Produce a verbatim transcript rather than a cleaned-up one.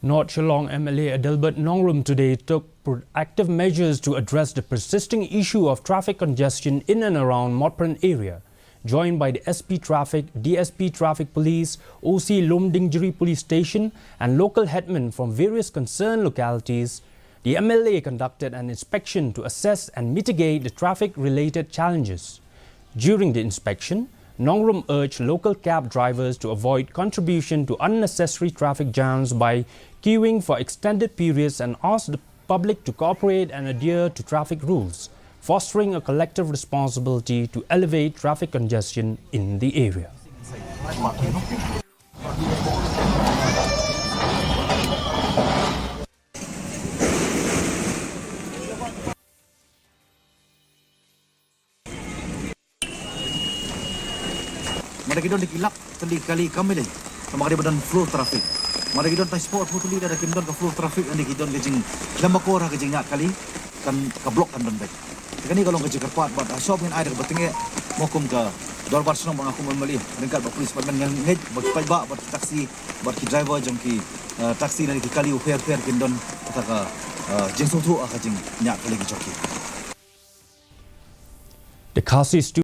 North Shillong M L A Adelbert Nongrum today took proactive measures to address the persisting issue of traffic congestion in and around Motphran area. Joined by the S P Traffic, D S P Traffic Police, O C Lumdiengjri Police Station, and local headmen from various concerned localities, the M L A conducted an inspection to assess and mitigate the traffic-related challenges. During the inspection, Nongrum urged local cab drivers to avoid contribution to unnecessary traffic jams by queuing for extended periods and asked the public to cooperate and adhere to traffic rules, fostering a collective responsibility to alleviate traffic congestion in the area. Mada ki don da ki lak tylli kali kam ïaleh. Mada ki don flow traffic. Mada ki don tai spot phu tylli da kim don ka flow traffic, ynda ki don ka jingkhlem akor ha ka jingïaid kali, kan ka block kan don beit. Te kane ka long ka jingkyrpad bad ha shop ngin ai da kaba tyngeh, mo kum ka dorbar shnong bad nga kum u M L A, ryngkat bad police bad men ngan ngeit bad ki paidbah bad ki taxi bad ki driver jong ki, eh, taxi na ki kali u pher pher kin don kata ka, eh, jingsngewthuh ha ka jingïaid kali ki jong ki. The Khasi Stu-